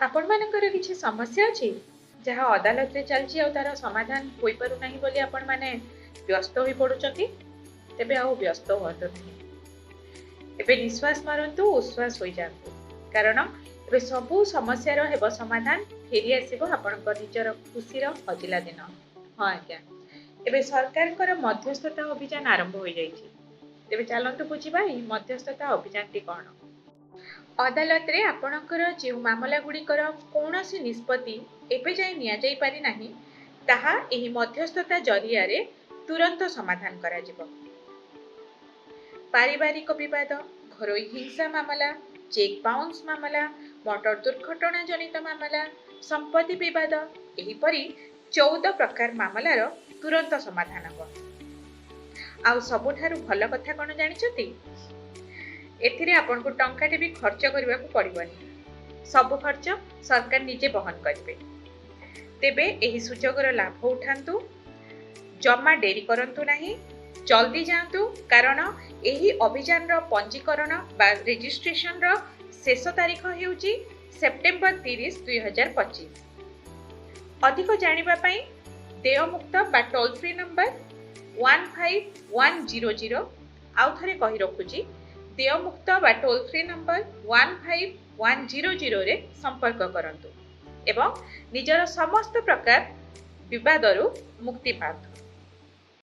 ଆପଣମାନଙ୍କର କିଛି ସମସ୍ୟା ଅଛି ଯାହା ଅଦାଲତରେ ଚାଲିଛି ଆଉ ତାର ସମାଧାନ ହୋଇପାରୁନାହିଁ ବୋଲି ଆପଣମାନେ ବ୍ୟସ୍ତ ହୋଇ ପଡ଼ୁଛନ୍ତି? ତେବେ ଆଉ ବ୍ୟସ୍ତ ହୁଅନ୍ତୁ ନାହିଁ। ଏବେ ନିଶ୍ୱାସ ମାରନ୍ତୁ, ଉଶ୍ୱାସ ହୋଇଯାଆନ୍ତୁ, କାରଣ ଏବେ ସବୁ ସମସ୍ୟାର ହେବ ସମାଧାନ। ଫେରି ଆସିବ ଆପଣଙ୍କ ନିଜର ଖୁସିର ହଜିଲା ଦିନ। ହଁ ଆଜ୍ଞା, ଏବେ ସରକାରଙ୍କର ମଧ୍ୟସ୍ଥତା ଅଭିଯାନ ଆରମ୍ଭ ହୋଇଯାଇଛି। ତେବେ ଚାଲନ୍ତୁ ବୁଝିବା ଏହି ମଧ୍ୟସ୍ଥତା ଅଭିଯାନଟି କ'ଣ। ଅଦାଲତରେ ଆପଣଙ୍କର ଯେଉଁ ମାମଲା ଗୁଡ଼ିକର କୌଣସି ନିଷ୍ପତ୍ତି ଏବେ ଯାଏଁ ନିଆଯାଇପାରି ନାହିଁ, ତାହା ଏହି ମଧ୍ୟସ୍ଥତା ଜରିଆରେ ତୁରନ୍ତ ସମାଧାନ କରାଯିବ। ପାରିବାରିକ ବିବାଦ, ଘରୋଇ ହିଂସା ମାମଲା, ଚେକ୍ ବାଉନ୍ସ ମାମଲା, ମୋଟର ଦୁର୍ଘଟଣା ଜନିତ ମାମଲା, ସମ୍ପତ୍ତି ବିବାଦ, ଏହିପରି 14 ପ୍ରକାର ମାମଲାର ତୁରନ୍ତ ସମାଧାନ ହେବ। ଆଉ ସବୁଠାରୁ ଭଲ କଥା କ'ଣ ଜାଣିଛନ୍ତି? ଏଥିରେ ଆପଣଙ୍କୁ ଟଙ୍କାଟେ ବି ଖର୍ଚ୍ଚ କରିବାକୁ ପଡ଼ିବନି। ସବୁ ଖର୍ଚ୍ଚ ସରକାର ନିଜେ ବହନ କରିବେ। ତେବେ ଏହି ସୁଯୋଗର ଲାଭ ଉଠାନ୍ତୁ, ଜମା ଡେରି କରନ୍ତୁ ନାହିଁ, ଜଲ୍ଦି ଯାଆନ୍ତୁ, କାରଣ ଏହି ଅଭିଯାନର ପଞ୍ଜୀକରଣ ବା ରେଜିଷ୍ଟ୍ରେସନର ଶେଷ ତାରିଖ ହେଉଛି ସେପ୍ଟେମ୍ବର 30, 2025। ଅଧିକ ଜାଣିବା ପାଇଁ ଦେୟମୁକ୍ତ ବା ଟୋଲ୍ ଫ୍ରି ନମ୍ବର 15100। ଆଉ ଥରେ କହି ରଖୁଛି, ଦେୟମୁକ୍ତ ବା ଟୋଲ୍ ଫ୍ରି ନମ୍ବର 15100ରେ ସମ୍ପର୍କ କରନ୍ତୁ ଏବଂ ନିଜର ସମସ୍ତ ପ୍ରକାର ବିବାଦରୁ ମୁକ୍ତି ପାଆନ୍ତୁ।